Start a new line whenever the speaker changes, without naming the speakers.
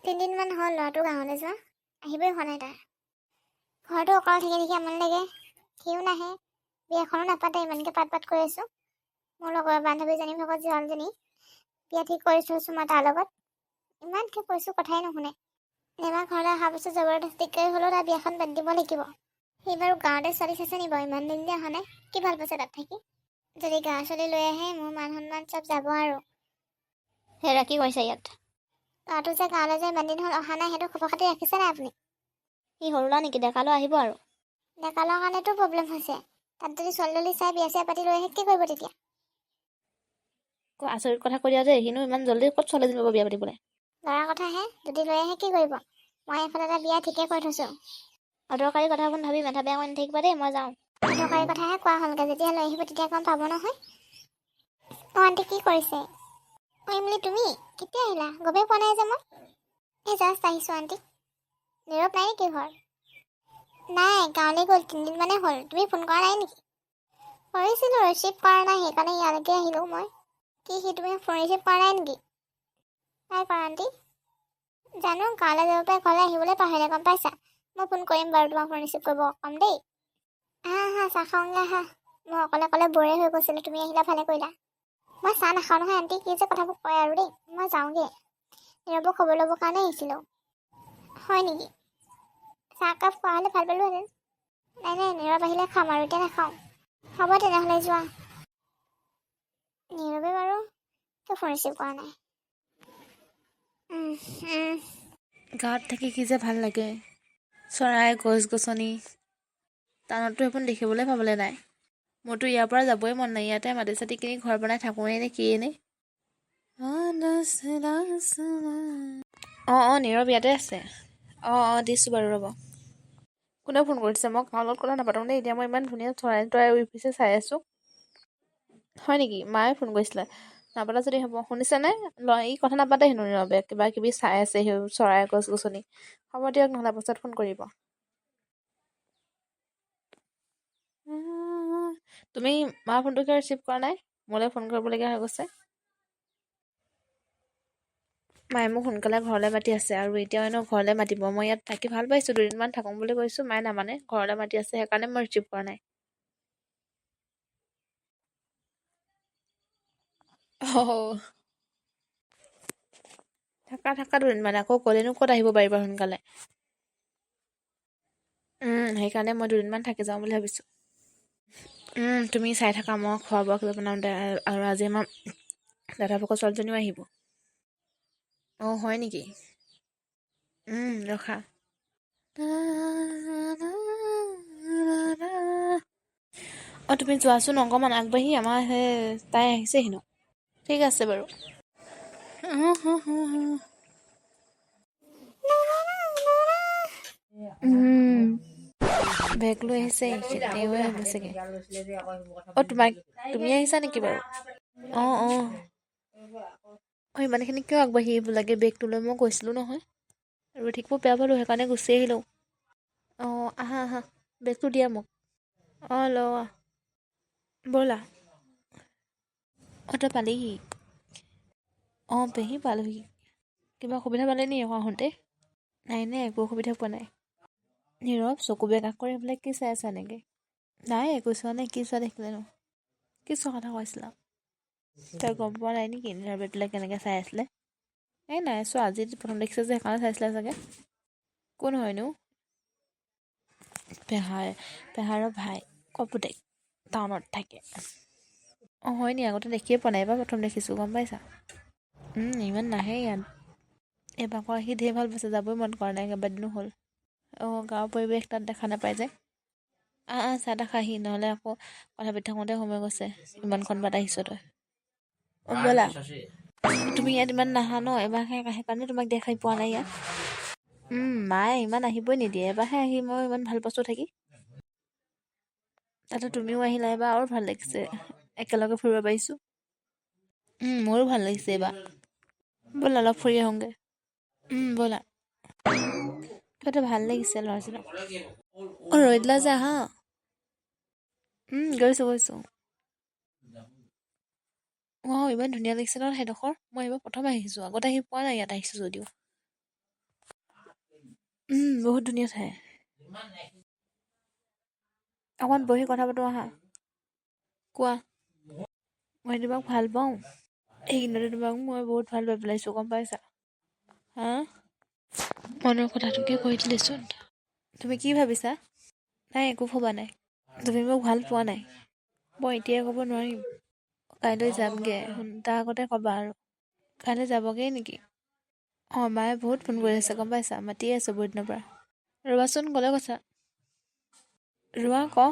তিনিদিনমান হ'ল ল'ৰাটো গাঁৱলৈ যোৱা, আহিবই হোৱা নাই। তাৰ ঘৰটো অকলে থাকি থাকি আমনি লাগে। সিও নাহে, বিয়াখনো নাপাতে। ইমানকৈ পাত পাত কৰি আছোঁ। মোৰ লগৰ বান্ধৱীজনীৰ ভাগত ছোৱালীজনী বিয়া ঠিক কৰি থৈছোঁ মই তাৰ লগত। ইমানকৈ কৈছোঁ, কথাই নুশুনে। এইবাৰ ঘৰলৈ অহাৰ পিছত জবৰদস্তিকৈ হ'লেও তাৰ বিয়াখন পাতি দিব লাগিব। সি বাৰু গাঁৱতে ছোৱালী চাইছে নি বাৰু? ইমান দিন যে অহা নাই, কি ভাল পাইছে তাত থাকি? যদি গাঁৱৰ ছোৱালী লৈ আহে, মোৰ মান সন্মান চব যাব আৰু।
হেৰা, কি কৰিছা ইয়াত?
ল'ৰাটো যে গাঁৱলৈ যে ইমান দিন হ'ল অহা নাই, সেইটো খবৰ খাতি ৰাখিছে নাই আপুনি?
সি সৰু ল'ৰা নেকি? ডেকা ল'ৰা, আহিব আৰু।
ডেকা ল'ৰাৰ কাৰণেতো প্ৰব্লেম হৈছে। তাত যদি ছোৱালী তোৱালী চাই বিয়া চিয়া পাতি লৈ আহে, কি কৰিব তেতিয়া?
আকৌ আচৰিত কথা কৈ দিয়া দেই। সিনো ইমান জল্দি ক'ত ছোৱালীজনী পাব বিয়া পাতিবলৈ?
ল'ৰাৰ কথাহে, যদি লৈ আহে কি কৰিব? মই এইফালে এটা বিয়া ঠিকে কৰি থৈছোঁ।
অদৰকাৰী কথাবোৰ ভাবি মাথা বেয়া কৰি নাথাকিবা দেই, মই যাওঁ।
অদৰকাৰী কথাহে কোৱা হ'লগৈ। যেতিয়া লৈ আহিব তেতিয়া গম পাব নহয়। অঁ আণ্টি, কি কৰিছে? অঁ ইমলি, তুমি কেতিয়া আহিলা? গমেই পোৱা নাই যে মই। এই জাষ্ট আহিছোঁ আণ্টি। নীৰৱ নাই নেকি ঘৰত? নাই, গাঁৱলৈ গ'ল, তিনিদিনমানেই হ'ল। তুমি ফোন কৰা নাই নেকি? কৰিছিলোঁ, ৰিচিভ কৰা নাই, সেইকাৰণে ইয়ালৈকে আহিলোঁ মই। কি সি তুমি ফোন ৰিচিভ কৰা নাই নেকি? নাই কৰা আণ্টি। জানো, গাঁৱলৈ যাব পাৰে, ঘৰলৈ আহিবলৈ পাহৰিলে, গম পাইছা? মই ফোন কৰিম বাৰু তোমাক, ফোন ৰিচিভ কৰিব ক'ম দেই। আহা আহা, চাহ খাওঁগৈ আহা। মই অকলে অকলে ব'ৰে হৈ গৈছিলোঁ, তুমি আহিলা ভালে কৰিলা। মই চাহ নাখাওঁ নহয় আণ্টি, কি যে কথাবোৰ কয় আৰু দেই। মই যাওঁগৈ, নীৰৱক খবৰ ল'বৰ কাৰণে আহিছিলোঁ। হয় নেকি? চাহ একাপ খোৱা হ'লে ভাল পালোহেঁতেন। নাই নাই, নীৰৱ আহিলে খাম আৰু, এতিয়া নাখাওঁ। হ'ব তেনেহ'লে, যোৱা। নীৰৱে বাৰু কিয় ফোন ৰিচিভ কৰা নাই? উম, উম।
গাঁৱত থাকি কি যে ভাল লাগে! চৰাই, গছ গছনি। টাউনততো সেইবোৰ দেখিবলৈ পাবলৈ নাই। মোৰতো ইয়াৰ পৰা যাবই মন নাই। ইয়াতে মাটি চাটি কিনি ঘৰ বনাই থাকোঁৱেই নে কিয়ে নে। অঁ অঁ নীৰৱ ইয়াতে আছে। অঁ অঁ দিছোঁ বাৰু, ৰ'ব। কোনে ফোন কৰিছে? মই কাৰো লগত কথা নাপাতোঁ দেই এতিয়া। মই ইমান ধুনীয়া চৰাই তৰাই উৰি ফুৰিছে, চাই আছোঁ। হয় নেকি? মায়ে ফোন কৰিছিলে। নাপাতা যদি হ'ব। শুনিছেনে? ই কথা নাপাতে হেনো নীৰৱে। কিবা কিবি চাই আছে সেই চৰাই, গছ গছনি। হ'ব দিয়ক নহ'লে, পাছত ফোন কৰিব। তুমি মাৰ ফোনটো কিয় ৰিচিভ কৰা নাই? মোলৈ ফোন কৰিবলগীয়া হৈ গৈছে। মায়ে মোক সোনকালে ঘৰলৈ মাতি আছে আৰু এতিয়াও এনেও ঘৰলৈ মাতিব। মই ইয়াত থাকি ভাল পাইছোঁ, দুদিনমান থাকোঁ বুলি কৈছোঁ, মায়ে নামানে, ঘৰলৈ মাতি আছে, সেইকাৰণে মই ৰিচিভ কৰা নাই। অঁ, থাকা থাকা দুদিনমান, আকৌ গ'লেনো ক'ত আহিব পাৰিবা সোনকালে? সেইকাৰণে মই দুদিনমান থাকি যাওঁ বুলি ভাবিছোঁ। তুমি চাই থাকা, মই খোৱা বোৱা কিবা বনাওঁতে। আৰু আজি আমাৰ দাদা ভাগৰ ছোৱালীজনীও আহিব। অঁ, হয় নেকি? ৰখা। অঁ, তুমি যোৱাচোন অকণমান আগবাঢ়ি, আমাৰ সেই তাই আহিছে হেনো। ঠিক আছে বাৰু। বেগ লৈ আহিছে, তেওঁৱে হ'ব চাগে। অঁ, তোমাক, তুমি আহিছা নেকি বাৰু? অঁ অঁ অঁ ইমানখিনি কিয় আগবাঢ়ি আহিব লাগে বেগটো লৈ? মই কৈছিলোঁ নহয়, ৰৈ থাকিব বেয়া পালোঁ, সেইকাৰণে গুচি আহিলোঁ। অঁ, আহা আহা, বেগটো দিয়া মোক। অঁ, লোৱা, ব'লা। অঁ, তই পালিহি? অঁ পেহী, পালোহি। কিবা অসুবিধা পালে নি আকৌ আহোঁতে? নাই নাই, একো অসুবিধা পোৱা নাই। নীৰৱ, চকু বেঁকা কৰি পেলাই কি চাই আছা এনেকৈ? নাই, একো চোৱা নাই। কি চোৱা দেখিলেনো? কি চোৱা কথা কৈছিলা? তই গম পোৱা নাই নেকি নীৰৱে তোলৈ কেনেকৈ চাই আছিলে? এই নাই চোৱা, আজি প্ৰথম দেখিছে যে, সেইকাৰণে চাইছিলে চাগে। কোন হয়নো? পেহাৰ, পেহাৰৰ ভাই পুতেক, টাউনত থাকে। অঁ, হয় নি? আগতে দেখিয়ে পোৱা নাই, এইবাৰ প্ৰথম দেখিছোঁ, গম পাইছা? ইমান নাহে ইয়াত। এইবাৰ আকৌ আহি ঢেৰ ভাল পাইছে, যাবই মন কৰা নাই, কেইবাদিনো হ'ল। অঁ, গাঁৱৰ পৰিৱেশ তাত দেখা নাপায় যে। আহ আহ, চাহ তাহ খাহি, নহ'লে আকৌ কথা পাতি থাকোঁতে সময় গৈছে। ইমানখন বাট আহিছ তই। অঁ, ব'লা। তুমি ইয়াত ইমান নাহা ন, এবাৰহে, সেইকাৰণে তোমাক দেখাই পোৱা নাই ইয়াত। মায়ে ইমান আহিবই নিদিয়ে, এবাৰহে আহি মই ইমান ভাল পাইছোঁ থাকি। তাতে তুমিও আহিলা, এবাৰ আৰু ভাল লাগিছে, একেলগে ফুৰিব পাৰিছোঁ। মোৰো ভাল লাগিছে এইবাৰ। ব'লা, অলপ ফুৰি আহোঁগৈ। ব'লা। কিবা এটা ভাল লাগিছে ল'ৰাজনক। অঁ, ৰৈ দিলা যে, আহা। গৈছোঁ গৈছোঁ। অঁ, ইমান ধুনীয়া লাগিছে ন ঠাইডোখৰ। মই এইবাৰ প্ৰথম আহিছোঁ, আগতে আহি পোৱা নাই ইয়াত আহিছোঁ যদিও। বহুত ধুনীয়া ঠাই। অকণমান বহি কথা পাতোঁ আহা। কোৱা। মই তোমাক ভাল পাওঁ। এইকেইদিনতে তোমাক মই বহুত ভাল পাই পেলাইছোঁ, গম পাইছা? হা, মনৰ কথাটোকে কৈ দিলেচোন। তুমি কি ভাবিছা? নাই, একো ভবা নাই। তুমি মোক ভাল পোৱা নাই? মই এতিয়াই ক'ব নোৱাৰিম, কাইলৈ যামগৈ, তাৰ আগতে ক'বা আৰু। কাইলৈ যাবগৈ নেকি? অঁ, মায়ে বহুত ফোন কৰি আছে গম পাইছা, মাতিয়ে আছে বহুত দিনৰ পৰা। ৰ'বাচোন, ক'লৈ গৈছা? ৰোৱা ক।